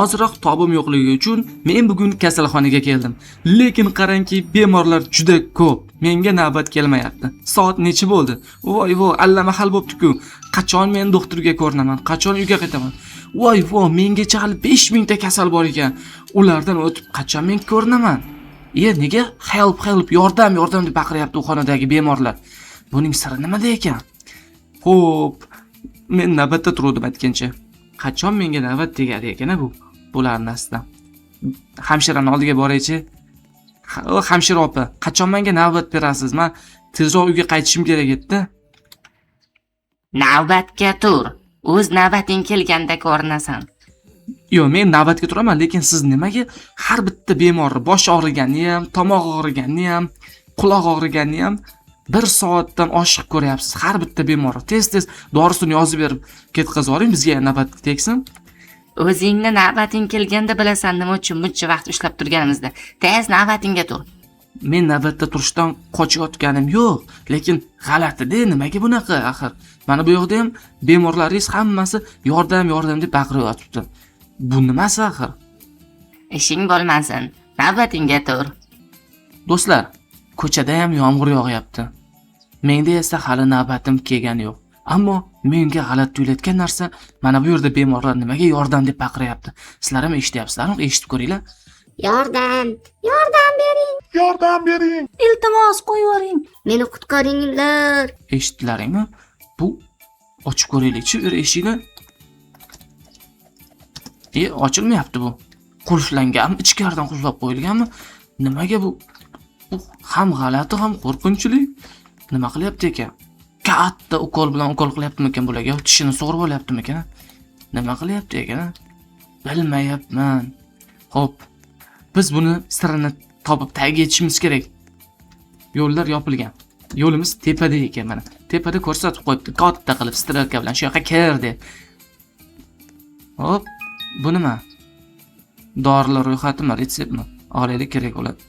Ozroq tobim yo'qligi uchun men bugun kasalxonaga keldim. Lekin qarangki, bemorlar juda ko'p. Menga navbat kelmayapti. Soat necha bo'ldi? Voy voy, allamahal bo'pti-ku. Qachon men doktorga ko'rinaman? Qachon uyga qaytaman? Voy voy, mengacha hali 5000 ta kasal bor ekan. Ulardan o'tib qachon men ko'rinaman? Iye, nega help, help, yordam, yordam deb baqiryapti u xonadagi bemorlar? Buning siri nimada ekan? Xo'p, men navbatda turuvdim aytgancha. Qachon menga navbat tegadi ekan bu? Bularni aslida. Hamshirani oldiga boraychi. O hamshira opa, qachon menga navbat berasiz? Men tezroq uyga qaytishim kerak edi. Navbatga tur. O'z navbating kelganda ko'rinasan. Yo'q, men navbatga turaman, lekin siz nimaga har bitta bemorni bosh og'riganini ham, tomoq og'riganini ham, quloq og'riganini ham bir soatdan oshiq ko'ryapsiz har bitta bemorni? Tez-tez dorisini yozib berib ketkazib yuboring, bizga navbat tegsin. O'zingni navbating kelganda bilasan nima uchun buncha vaqt ushlab turganimizda. Tez navbatingga tur. Men navbatda turishdan qochayotganim yo'q, lekin g'alatida, nimaga bunaqa axir? Mana bu yoqda ham bemorlaringiz hammasi yordam, yordam deb baqirib yotibdi. Bu nimasi axir? Ishing bo'lmasin. Navbatingga tur. Do'stlar, ko'chada ham yomg'ir yog'yapti. Menda esa hali navbatim kelgani yo'q. Ammo menga g'alati tuyulayotgan narsa, mana bu yerda bemorlar nimaga yordam deb baqiryapti. Sizlar ham eshityapsizlarmi? Eshitib ko'ringlar. Yordam! Yordam bering! Yordam bering! Iltimos, qo'yvoring. Meni qutqaringlar! Eshitdilaringmi? Bu ochib ko'raylikchi, bir eshikni. E, ochilmayapti bu. Qulflanganmi? Ichkaridan qulflab qo'yilganmi? Nimaga bu? Bu ham g'alati, ham qo'rqinchli. Nima qilyapti ekan? Katta ukol bilan ukol qilyaptimikan bularga? Tishini sug'urib olyaptimikan? Nima qilyapti ekan? Bilmayapman. Xo'p. Biz buni sirini topib tagiga yetishimiz kerak. Yo'llar yopilgan. Yo'limiz tepada ekan mana. Tepada ko'rsatib qo'yibdi. Katta qilib strelka bilan shu yoqqa kir deb. Hop, bu nima? Dorilar ro'yxatimi, retseptmi? Olaylik, kerak bo'ladi.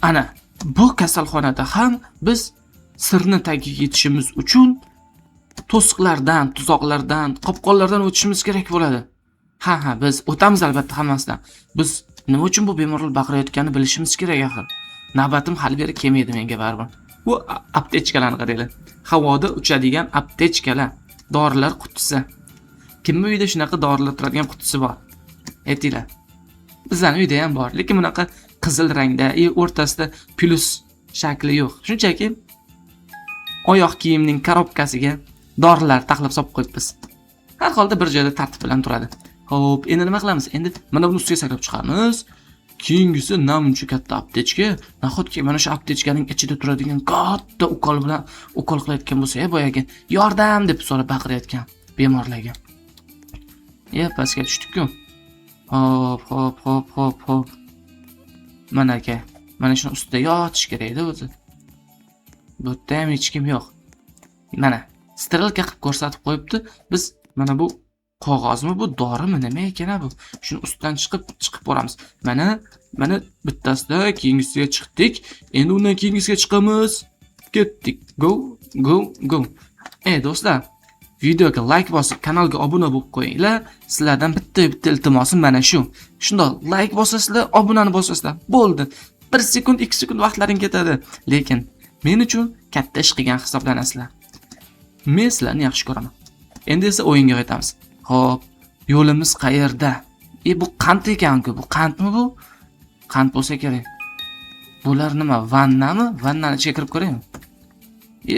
Ana, bu kasalxonada ham biz sirni tagiga yetishimiz uchun to'siqlardan, tuzoqlardan, qopqonlardan o'tishimiz kerak bo'ladi. Ha, biz o'tamiz albatta hammasidan. Biz nima uchun bu bemorlar baqirayotganini bilishimiz kerak axir. Navbatim hali beri kelmaydi menga baribir. Bu aptechkalarni qaranglar. Havoda uchadigan aptechkalar, dorilar qutisi. Kimni uyida shunaqa dorilar turadigan qutisi bor? Aytinglar. Bizlarning uyda ham bor, lekin bunaqa qizil rangda, o'rtasida plyus shakli yo'q. Shunchaki oyoq kiyimning korobkasiga dorilar taxlab solib qo'yibmiz. Har holda bir joyda tartib bilan turadi. Xo'p, endi nima qilamiz? Endi mana buni ustiga sakrab chiqamiz. Keyingisi namuncha katta aptechka. Nahotki mana shu aptechkaning ichida turadigan katta ukol bilan ukol qilayotgan bo'lsa, boyagi yordam deb so'rab baqirayotgan bemorlarga. E, pastga tushdik-ku. Hop, hop, hop, hop, hop. Mana aka, mana shuni ustida yotish kerak edi o'zi. Bu yerda ham hech kim yo'q. Mana, strelka qilib ko'rsatib qo'yibdi. Biz mana bu qog'ozmi, bu dorimi, nima ekan bu? Shuni ustidan chiqib, chiqib boramiz. Mana, mana bittasida keyingisiga chiqdik. Endi undan keyingisiga chiqamiz. Ketdik. Go, go, go. Ey do'stlar, videoga like bosib, kanalga obuna bo'lib qo'yinglar. Sizlardan bitta bitta iltimosim mana shu. Shundoq like bosasizlar, obunani bosasizlar. Bo'ldi. 1 sekund, 2 sekund vaqtlaring ketadi. Lekin men uchun katta ish qilgan hisoblanasizlar. Men sizlarni yaxshi ko'raman. Endi esa o'yinga qaytamiz. Xo'p, yo'limiz qayerda? E, bu qand ekan-ku. Bu qandmi bu? Qand bo'lsa kerak. Bular nima? Vannami? Vannani ichiga kirib ko'raymi? E,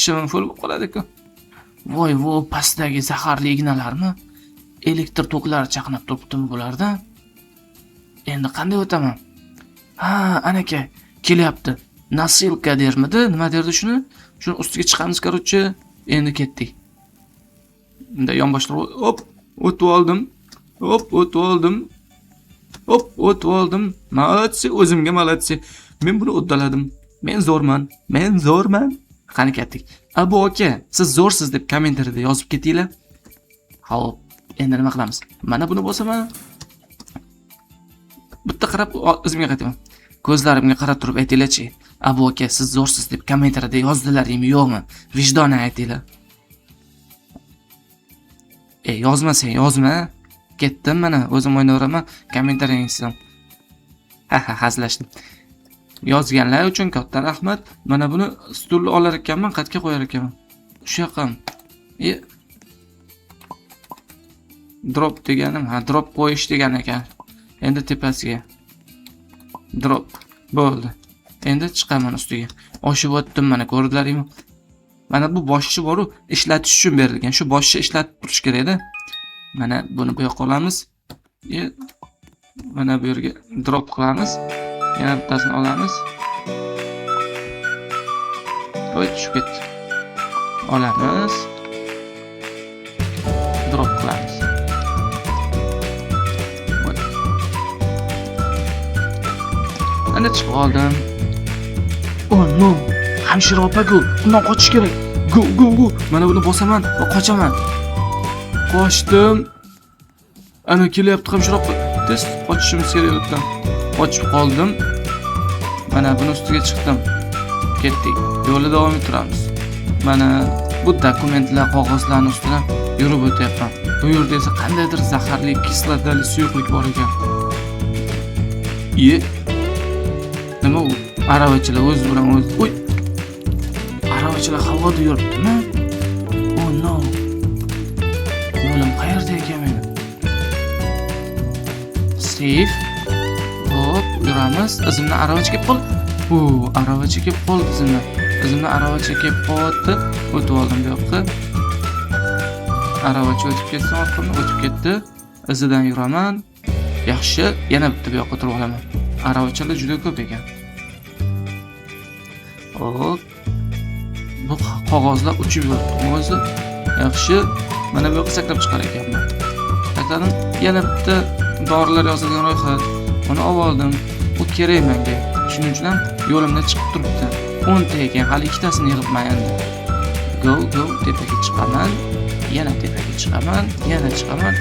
shimim bo'lib qoladi-ku. Voy, voy, pastdagi zaharli ignalarmi? Elektr toklari chaqnab turibdimi bularda? Endi qanday o'taman? Ha, anaka kelyapti. Носилка dermidi? Nima derdi shuni? Shuni ustiga chiqamiz, короче. Endi ketdik. Bunday yonboshlab, hop, o'tib oldim. Hop, o'tib oldim. Hop, o'tib oldim. Молодцы, o'zimga молодцы. Men buni uddaladim. Men zo'rman. Men zo'rman. Qani ketdik. Abu aka, siz zo'rsiz deb kommentariyada yozib ketinglar. Xo'p, endi nima qilamiz? Mana buni bosaman. Bitta qarab o'zimga qaytaman. Ko'zlarimga qarab turib aytinglarchi, Abu aka, siz zo'rsiz deb kommentariyada yozdilaringmi, yo'qmi? Vijdonan aytinglar. E, yozmasang yozma. Ketdim mana, o'zim o'ynayveraman. Kommentariyingizni. Ha ha, hazillashdim. Yozganlar uchun katta rahmat. Mana buni stulni olar ekanman, qayerga qo'yar ekanman? Shu yoqqa. Drop deganim, ha, drop qo'yish degan ekan. Endi tepasiga. Drop. Bo'ldi. Endi chiqaman ustiga. Oshib o'tdim mana, ko'rdilaringmi? Mana bu boshchi bor-u, ishlatish uchun berilgan. Shu boshchi ishlatib turish kerak-da. Mana buni bu yoqqa olamiz. Mana bu yerga drop qilamiz. Yana bittasini olamiz. Oy, tushib ketdi. Olamiz. Drop qilamiz. Voy. Ana chiqib oldim. Oh no! Hamshira opa-ku, undan qochish kerak. Go go go. Mana buni bosaman va qochaman. Qochdim. Ana kelyapti hamshira opa. Tez qochishimiz kerak bu yerdan. Qochib qoldim. Mana buni ustiga chiqdim. Ketdik. Yo'lda davom ettiramiz. Mana bu dokumentlar, qog'ozlarning ustidan yurib o'tyapman. Bu yerda esa qandaydir zaharli, kislotali suyuqlik bor ekan. Iye. Nima u? Aravachilar o'zi bilan o'zi. Uy. Aravachilar havoda yuribdimi? Oh no. Yo'lim qayerda ekan meni? Safe. Hop, yuramiz. Izimdan aravacha kelib qoldi. U aravacha kelib qoldi izimdan. Izimdan aravacha kelib qolyapti. O'tib oldim bu yoqqa. Aravacha o'tib ketsin orqamdan, o'tib ketdi. Izidan yuraman. Yaxshi, yana bitta bu yoqqa turib olaman. Aravachalar juda ko'p ekan. Hop. Bu qog'ozlar uchib yuribdi o'zi. Yaxshi, mana bu yoqqa sakrab chiqar ekanman. Sakradim. Yana bitta dorilar yozilgan ro'yxat. Uni olib oldim. Bu kerak menga. Shuning uchun ham yo'limda chiqib turibdi. 10 ta ekan, hali ikkitasini yig'ibman endi. Go go, tepaga chiqaman. Yana tepaga chiqaman, yana chiqaman.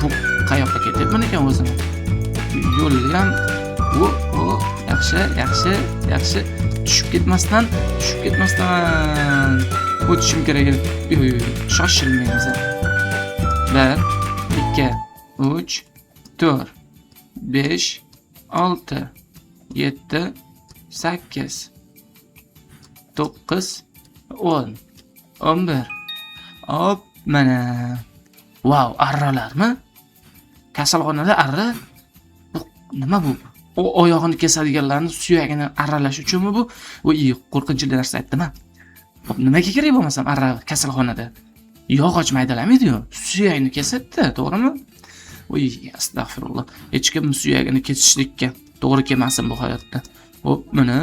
Bu qayoqqa ketyapman ekan o'zim? Yo'lni ham o, yaxshi, yaxshi, yaxshi. Tushib ketmasdan, tushib ketmasdan o'tishim kerak edi. Yo'q, yo'q, yo'q, shoshilmaymiz. 1 2 3 4 5 6 7 8 9 10 11. Hop, mana. Vau, arralarmi? Kasalxonada arra? Bu nima bu? O oyog'ini kesadiganlarni suyagini arralash uchunmi bu? Voy, qo'rqinchli narsa aytdim-a. Hop, nimaga kerak bo'lmasam arra kasalxonada? Yog'och maydalamaydi-yu, suyagini kesadi-da, to'g'rimi? Voy, astag'firulloh. Hech kim suyagini kesishlikka to'g'ri kelmasin bu hayotda. Hop, mana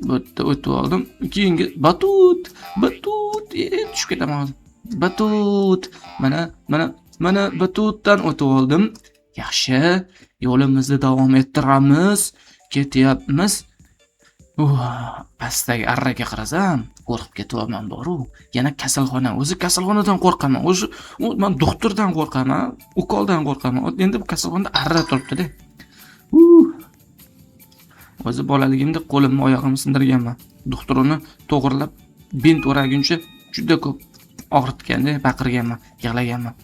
bu yerda o'tib oldim. Keyingi batut, batut, tushib ketaman hozir. Batut. Mana, mana, mana batutdan o'tib oldim. Yaxshi, yo'limizni davom ettiramiz. Ketyapmiz. Pastdagi arraga qarasam, qo'rqib ketyapman boru. Yana kasalxona. O'zi kasalxonadan qo'rqaman. O'zi men doktordan qo'rqaman, ukoldan qo'rqaman. Endi bu kasalxonada arra turibdi-da. O'zi bolaligimda qo'limni, oyog'imni sindirganman. Doktor uni to'g'rilab bint o'raguncha juda ko'p og'ritganda baqirganman, yig'laganman.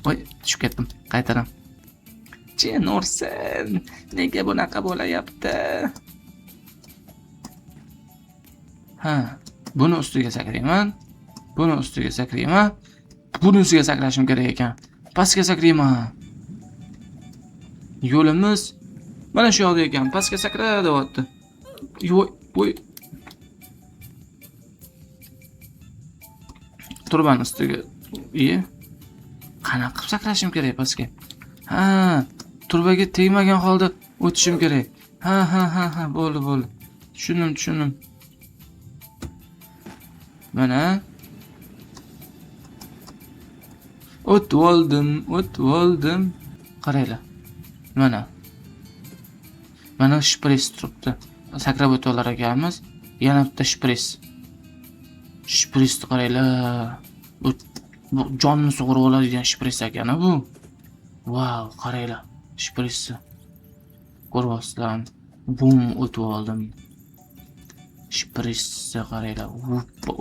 Voy, tushib ketdim. Qaytaram. Jin ursin. Nega bunaqa bo'layapti? Ha, buni ustiga sakrayman. Buni ustiga sakrayman. Buni ustiga sakrashim kerak ekan. Pastga sakrayman. Yo'limiz mana shu yoqda ekan. Pastga sakra deyapti. Voy, voy. Turbani ustiga. Iye. Qanaqa qilib sakrashim kerak pastga? Ha, turbaga tegmagan holda o'tishim kerak. Ha, ha, ha, ha, bo'ldi, bo'ldi. Tushundim, tushundim. Mana. O'tib oldim, o'tib oldim. Qaranglar. Mana. Mana shpris turibdi. Sakrab o'tib olar ekanmiz. Yana bitta shpris. Shprisni qaranglar. Bu jonni sug'urib oladigan shpris ekan bu. Vau, qaranglar. Shprisni. Ko'ryapsizlarmi? Bum, o'tib oldim. Shprisni qaranglar.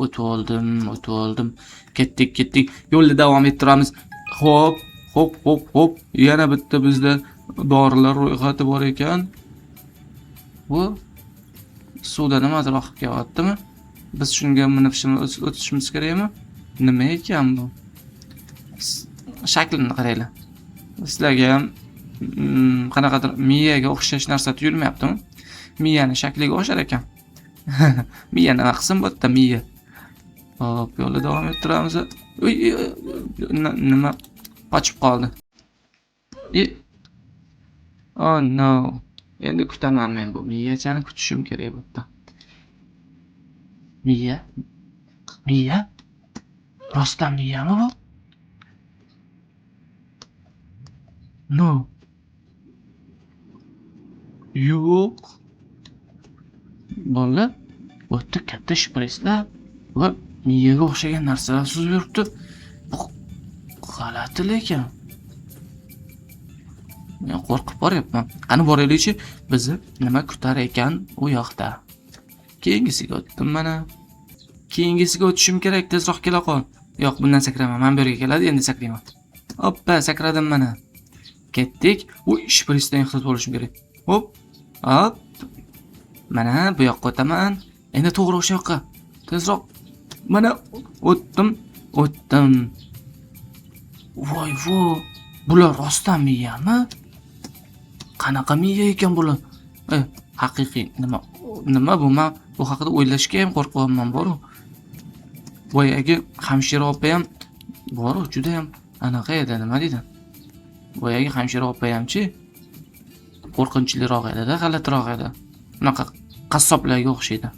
O'tib oldim, o'tib oldim. Ketdik, ketdik. Yo'lda davom ettiramiz. Xo'p, Hop, hop, hop. Yana bitta bizda dorilar ro'yxati bor ekan. Bu suvda nimadir oqib kelyaptimi? Biz shunga minib o'tishimiz kerakmi? Nima ekan bu? Shaklini qaranglar. Sizlarga ham qanaqadir miyaga o'xshash narsa tuyulmayaptimi? Miyani shakliga o'xshar ekan. Miya nima qilsin bu yerda miya? Hop, yo'lda davom ettiramiz. Uy, uy, uy, nima qochib qoldi. Oh no. Endi kutaman men bu miyachani, kutishim kerak bu yerda. Miya? Miya? Rostdan miyami bu? No. Yo'q. Bolalar, bu yerda katta shprislar va miyaga o'xshagan narsalar suzib yuribdi. Bu g'alati lekin. Men qo'rqib boryapman. Qani boraylikchi, bizni nima kutar ekan u yoqda. Keyingisiga o'tdim mana. Keyingisiga o'tishim kerak, tezroq kela qol. Yo'q, bundan sakraman. Mana bu yerga keladi, endi sakrayman. Hoppa, sakradim mana. Ketdik. Uy, shprisdan ehtiyot bo'lishim kerak. Hop. Hop. Mana bu yoqqa o'taman. Endi to'g'ri o'sha yoqqa. Tezroq. Mana o'tdim, o'tdim. Voy vo. Bular rostdan miyami? Qanaqa miya ekan bular? Haqiqiy nima? Nima bu? Men bu haqida o'ylashga ham qo'rqyapman boru. Boyagi hamshira opa ham boru, juda ham anaqa edi, nima deydi? Boyagi hamshira opa hamchi qo'rqinchliroq edi-da, g'alatiroq edi. Unaqa qassoblarga o'xshaydi.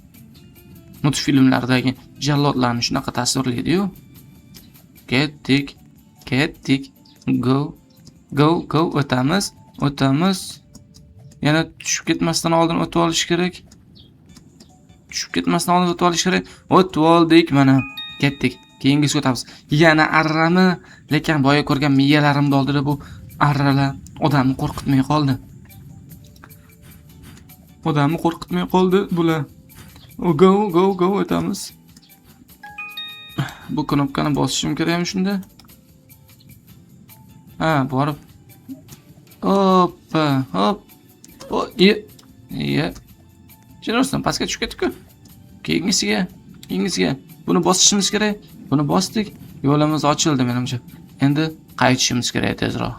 Multfilmlardagi jallodlarni shunaqa tasvirlaydi-yu. Ketdik, ketdik. Go, go, go, o'tamiz, o'tamiz. Yana tushib ketmasdan oldin o'tib olish kerak. Tushib ketmasdan oldin o'tib olish kerak. O'tib oldik mana. Ketdik. Keyingisiga o'tamiz. Yana arrami? Lekin boya ko'rgan miyalarimni oldida bu arralar odamni qo'rqitmay qoldi. Odamni qo'rqitmay qoldi bular. Go, go, go, o'tamiz. Bu knopkani bosishim kerakmi shunda? Ha, borib. Hoppa, hop. O, ye. Ye. Tushunarsan, pastga tushib ketdik-ku. Keyingisiga, keyingisiga. Buni bosishimiz kerak. Buni bosdik. Yo'limiz ochildi menimcha. Endi qaytishimiz kerak tezroq.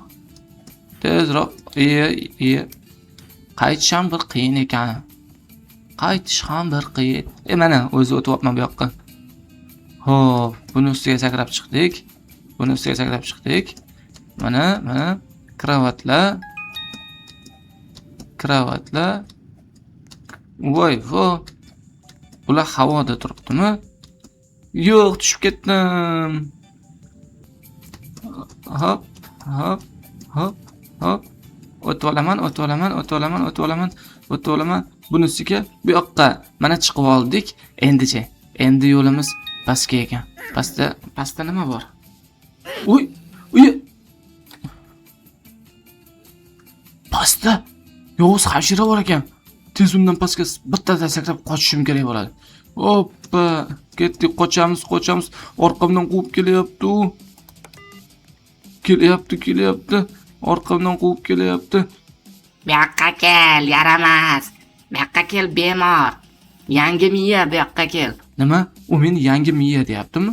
Tezroq. Iye, iye. Qaytish ham bir qiyin ekan. Qaytish ham bir qiyin. Mana o'zi o'tyapman bu yoqqa. Xo'p, buni ustiga sakrab chiqdik. Buni ustiga sakrab chiqdik. Mana, mana kravatlar. Kravatlar. Voy, vo. Bular havoda turibdimi? Yo'q, tushib ketdim. Hop, hop, hop, hop. O'tib olaman, o'tib olaman, o'tib olaman, o'tib olaman, o'tib olaman. Bunisiga bu yoqqa mana chiqib oldik. Endichi, endi yo'limiz pastga ekan. Pastda, pastda nima bor? Uy, uy. Pastda yovuz hashira bor ekan. Tez undan pastga bittada sakrab qochishim kerak bo'ladi. Hoppa, ketdik, qochamiz, qochamiz. Orqamdan quvib kelyapti u. Kelyapti, kelyapti. Orqamdan quvib kelyapti. Bu yoqqa kel, yaramas. Bu yoqqa kel, bemor. Yangi miya, bu yoqqa kel. Nima? U meni yangi miya deyaptimi?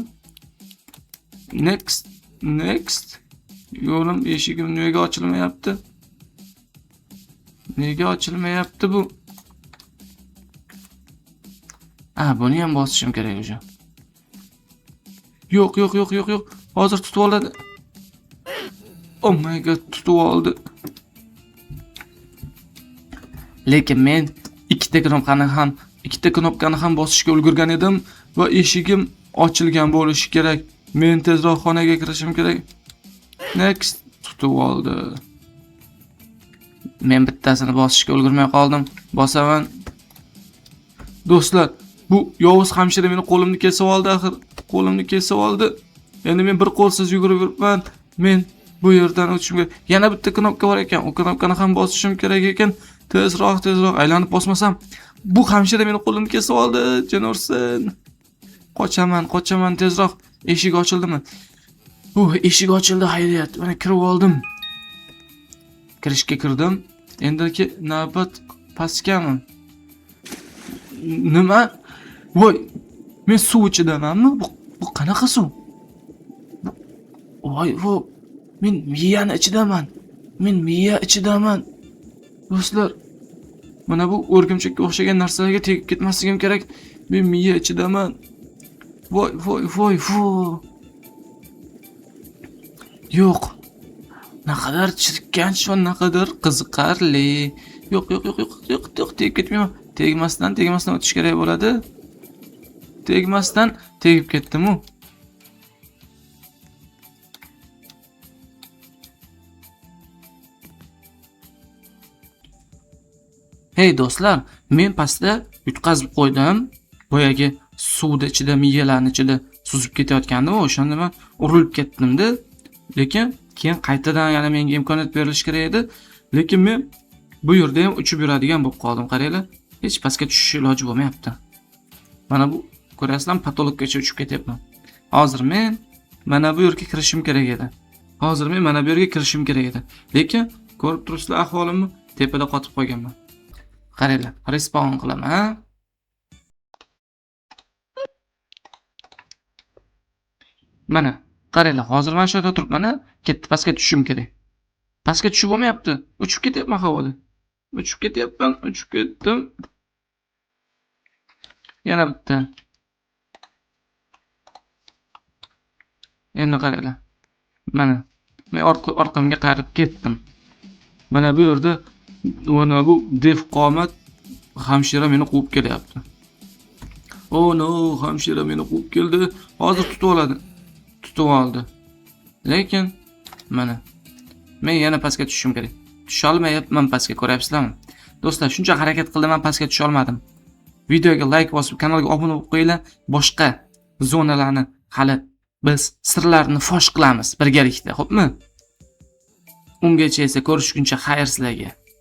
Next, next. Yo'lim, eshigim nega ochilmayapti? Nega ochilmayapti bu? Ah, buni ham bosishim kerak o'sha. Yo'q, yo'q, yo'q, yo'q, yo'q. Hozir tutib oladi. Oh my god, tutib oldi. Lekin men ikkita knopkani ham bosishga ulgurgan edim va eshigim ochilgan bo'lishi kerak. Men tezroq xonaga kirishim kerak. Next, tutib oldi. Men bittasini bosishga ulgurmay qoldim. Bosaman. Do'stlar, bu yovuz hamshira meni qo'limni kesib oldi axir. Qo'limni kesib oldi. Endi men bir qo'lsiz yugurib yuribman. Men bu yerdan o'tishim kerak. Yana bitta knopka bor ekan. U knopkani ham bosishim kerak ekan. Tezroq, tezroq aylanib bosmasam, bu hamshira meni qo'limni kesib oldi. Jin ursin. Qochaman, qochaman tezroq. Eshik ochildimi? Eshik ochildi, xayriyat. Mana kirib oldim. Kirishga kirdim. Endiki navbat pastgami? Nima? Voy, men suv ichidamanmi? Bu qanaqa suv? Voy, voy, men miyani ichidaman. Men miya ichidaman. Do'stlar, mana bu o'rgimchakka o'xshagan narsalarga tegib ketmasligim kerak. Men miya ichidaman. Voy, voy, voy, voy. Yo'q. Naqadar chirkanch va naqadar qiziqarli. Yo'q, yo'q, yo'q, yo'q, yo'q, yo'q, tegib ketmayman. Tegmasdan, tegmasdan o'tish kerak bo'ladi. Tegmasdan tegib ketdim-u. Hey do'stlar, men pastda yutqazib qo'ydim. Boyagi suvni ichida, miyalarning ichida suzib ketayotgandim, o'shanda men urilib ketdim-da. Lekin keyin qaytadan yana menga imkoniyat berilishi kerak edi. Lekin men bu yerda ham uchib yuradigan bo'lib qoldim. Qaranglar, hech pastga tushish iloji bo'lmayapti. Mana bu ko'rasizlarmi, patologgacha uchib ketyapman. Hozir men mana bu yerga kirishim kerak edi. Hozir men mana bu yerga kirishim kerak edi. Lekin ko'rib turibsizlar ahvolimni, tepada qotib qolganman. Qaranglar, respawn qilaman, ha? Mana, qaranglar, hozir mana shu yerda turibman, ha? Ketdi, pastga tushishim kerak. Pastga tushib bo'lmayapti. Uchib ketyapman havoda. Uchib ketyapman, uchib ketdim. Yana bitta. Endi qaranglar. Mana, men orqamga qarab ketdim. Mana bu yerda mana bu defqomat hamshira meni quvib kelyapti. Oh no, hamshira meni quvib keldi. Hozir tutib oladi. Tutib oldi. Lekin mana men yana pastga tushishim kerak. Tusha olmayapman pastga, ko'ryapsizlarmi? Do'stlar, shuncha harakat qildim, men pastga tusha olmadim. Videoga like bosib, kanalga obuna bo'lib qo'yinglar. Boshqa zonalarni hali biz sirlarni fosh qilamiz birgalikda, xo'pmi? Ungacha esa ko'rishguncha xayr sizlarga.